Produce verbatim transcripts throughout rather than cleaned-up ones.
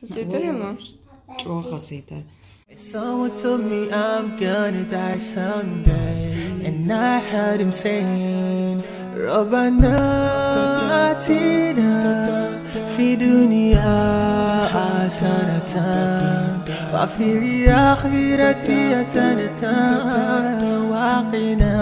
Ситер юм? Чё хаситер? Someone told me I'm gonna die someday, and I heard him saying, ربنا آتنا في الدنيا حسنة وفي الآخرة حسنة وقنا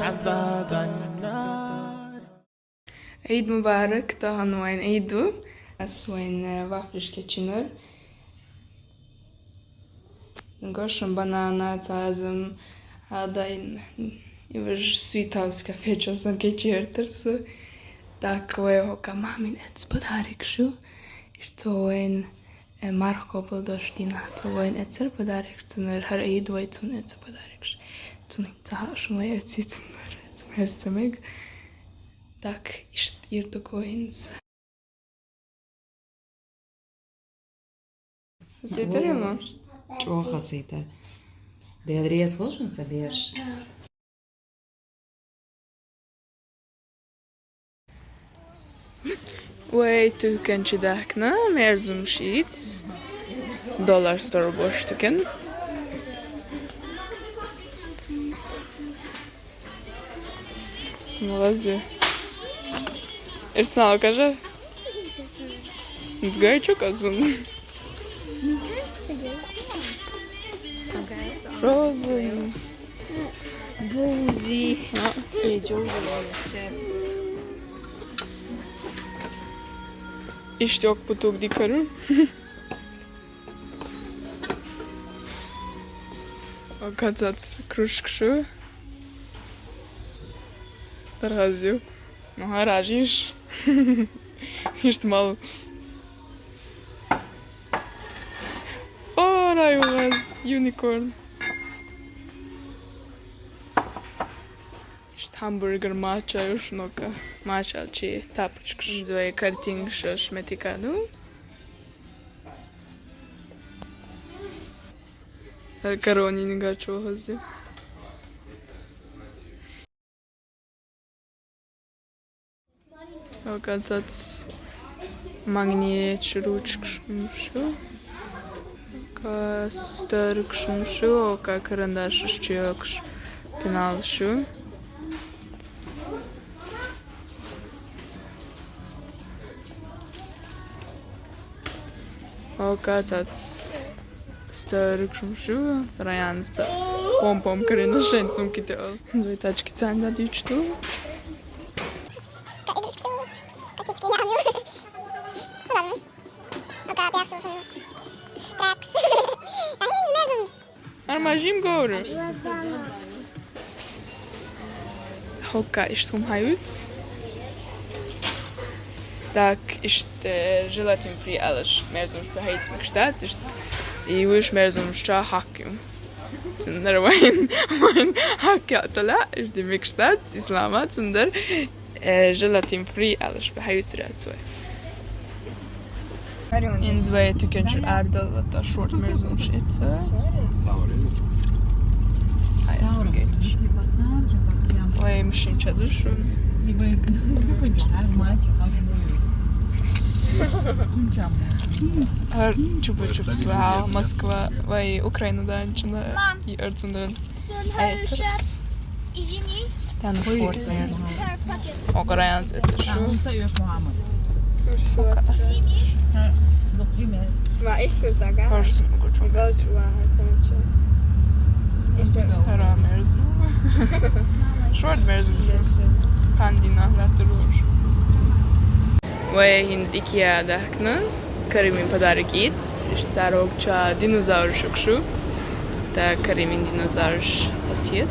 عذاب النار. Ӏид мубарак, тахан вайн Ӏид ду. Аз вайн, э, вафлиш кечинар. Гошин банана цазам, адайн, и вож Sweet House кафе часан кечертер су. Так, вай хока мамин эц подарок шу. Ишто вайн, э, мархо подоштина. Цо вайн эцер подарок цунер, хар Ӏид вай цун эцер подарок шу. Цун ца шумлай эци цунер. Цун эс цемег. Так, ишт ирдук вайнс. Ситер юм? Чё хаситер? Дерез волшун сабеш. Вай тюкен чидакна, мерзум шиц. Dollar Store бош тюкен. Молодец. Эрсал, кажа. Дгай чё казун? Розы. Бузи. А, сей чё уже? Иштёк путук дикару. Оказаться кружкшу. Таргазю. Ну, гаражиш. Иштмал. О, рай у вас, юникорн. Ишт хамбургер мача, уж ну-ка. Мача чи тапочкаш. Звай картинг шо шметикаду. Корони не гачо газе. Оказаться магнит ручкаш шу. Ока стӧркаш шу, ока карандашаш чиокаш пеналаш шу. Ока цац стӧркаш шу, районста пом-пом карина шен сумките ол. Звай тачки цан да дичту. Ка игрушки шу, ка тетки няню. Куда мы? Ока пяхшу шумш. Тракш. Ани не змезумш. Армажим говорю. Хокка иштум хаюц. Так, ишт, э, желатин фри алаш мерзумш бахайц микштац, ишт, и уж мерзумш ча хаким. Цундер вайн, вайн хакя цала, ишт ди микштац, ислама, цундер, э, желатин фри алаш бахайц рацвай. Инз вай тюкен чур ардал, вата шорт мерзумш эца. Сайрас тургетш. Вай мшин чадушун. Ар чупа-чупс вай Москва, вай Украина данчина и Эрцундан. Ай, церс. Тан шорт мерзумш. Ока районс эцешу. Ока ас эцеш. Ва эштур тага. Хорсун гучу. Тара мерзум. Шорт мерзум. Пандина латуруш. Вай хинз икеа дахкна. Каримин подарок иц, иш царок ча динозавр шукшу. Та Каримин динозавр хасиет.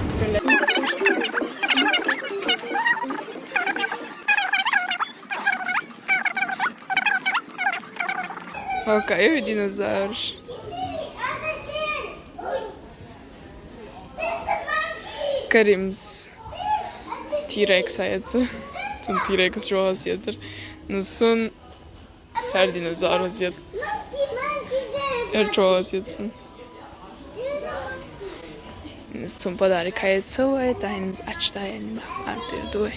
Окей, динозавр. Каримс Тирекс хаяца. Цун Тирекс чогас ятар. Ну сун хар динозавр хасиет. Эр чогас ятсун. Сун подарок хаяца вай, та хинз ачта яни артер дуй.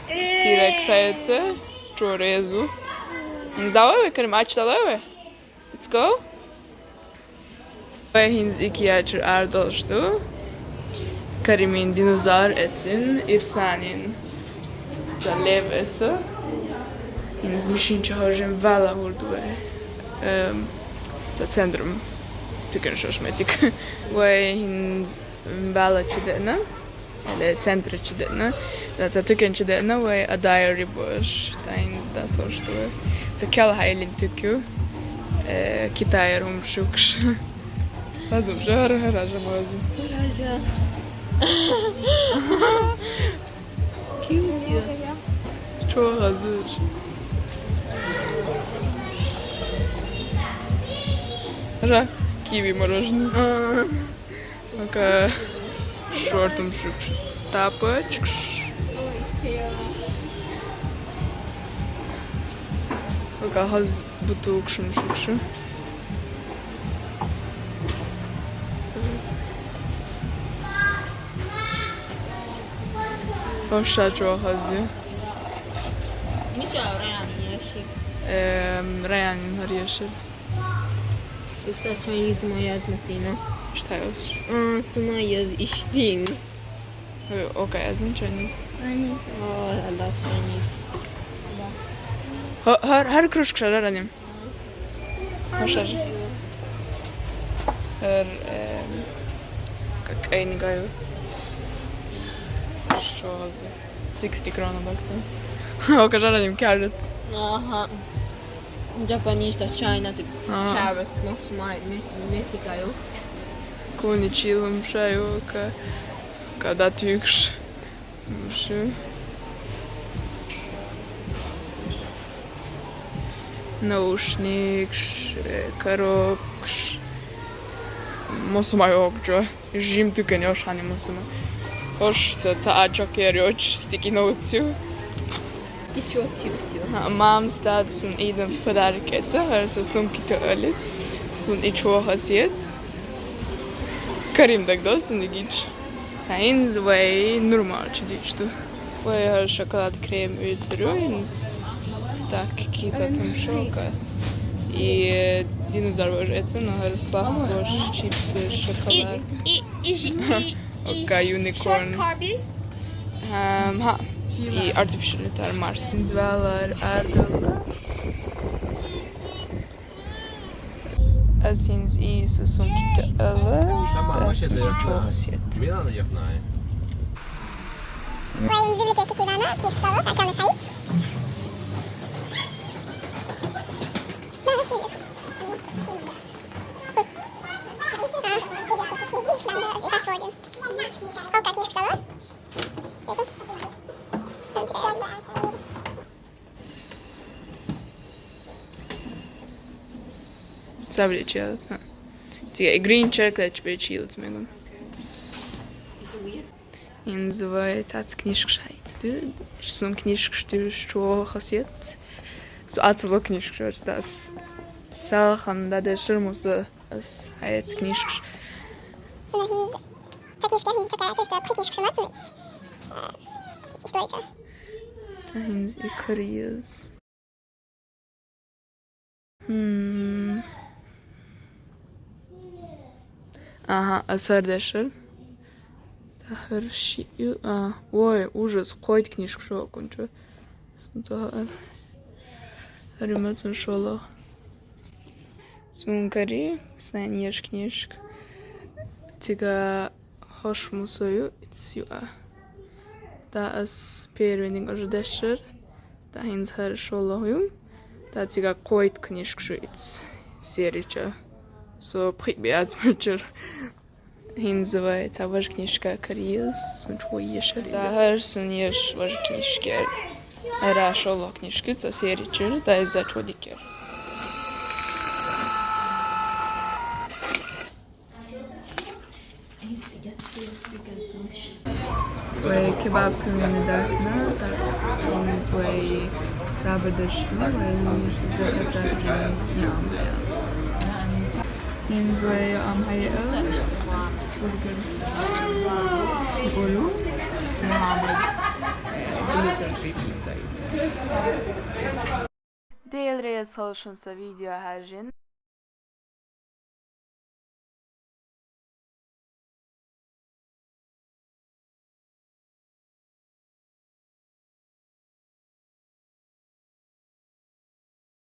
Тирекс хаяца, чорезу. Хинз давай вай, Карим, ачта давай вай. Let's go. Вай хӀинз ИКЕА чура арадалуш ду. Каримин динозавр эцна, Ирсанин цхьа лев эцна. ХӀинз машина чу хьожийна вала хӀур ду вай. Эм, цхьа центрум туькан шош метик. Вай хӀинз вала чу деана. Или центра чу деана. Да, цхьа туькан чу деана, вай а дайри бош. ТӀаккха хӀинз дӀасаош ду вай. Цхьа кӀел хьайилин туька ю. Э, Китайра хӀума шугаш. Хаза хӀума жара, хӀара жа маза. Ража. Cute ю. Чо хаза хӀума? Ра, киви мороженое. А. Ока шортум шугаш. Тапочкаш. Ока хаз бутулкшум шугаш. Оша чо хаза я. Мича Раян ящик? Эм, Раян инхар ящик. Ирса, чан язма язма цина. Что язма? А, суна яз иштин. Э, окей, язма Chinese. Ани. О, I love Chinese. Хар, хар кружка шарар аним. Хашар. Хар, эм, как я не говорю. Что за? Sixty крона бакта. Окажара ним carrot. Ага. Japanese да China тип. Ага. Carrot, но сумай, ме-, метикаю. Куни чилум шаю, ка-, когда тюкш. Мши. Наушникш, э, коробкш. Мосумай окжо. Жим тюкен ёш хани мусума. Ош ца, ца аджак ер ёч стики ноуцю. И чё тю-тю? Ха, мам стат сун идем подарок эца, хар са сумки то али. Сун и чё хасиет. Карим дагдо сун и гич. Ха, инз вай нормал чидичту. Вай хар шоколад крем уйцурю инз. Так, кица цум шока. И динозавр вож эца, но хар флаф вож чипсы, шоколад. И, и, и, и, и Окка, юникорн. Шорт карби? Ам, ха. И artificial тар Марс. Инз валар ардала. Аз инз и са сумки то ала. Аз чё хасиет. Милана ёхнай. Вай инз библиотека кидана, книжка стала, так она шаит. Сабри чилс, ха. Тига и грин черк леч бе чилс мегум. Инз вай тац книжка шайт. Сун книжка штыр, что хасет. Су ацло книжка шайт, да с-, салхан да де ширмуса с-, айт книжка. Та книжка, хинзи чака, то есть, э, пхи книжка шимат сумит. Э, история ча. Та хинзи и криз. М. Ага, асар дешер. Та хар ши-, а, ой, ужас, койт книжка шо кунчо. Сунца хар. Рюмет сун шоло. Сун кари, снайнеш книжка. Тига хош мусою, it's you are. Та ас первый ниг уже дешер. Та хинз хар шоло юм. Та тига койт книжка шу it's серича. Со пхи бяц мачер. Хинз вай та важ книжка кариз, сун чуешер. Та хар сун еш важ книжка. Ара шоло книжка, ца серичер, та из за чудикер. Вай кебаб кюмени датна, так, он из вай сабр дашна, вай заказать не амбелц. Инз вай амхай эл, бургер. Олю, Мухаммад, э, глютен фри пицца. Дейл рейс халшун са видео хажин.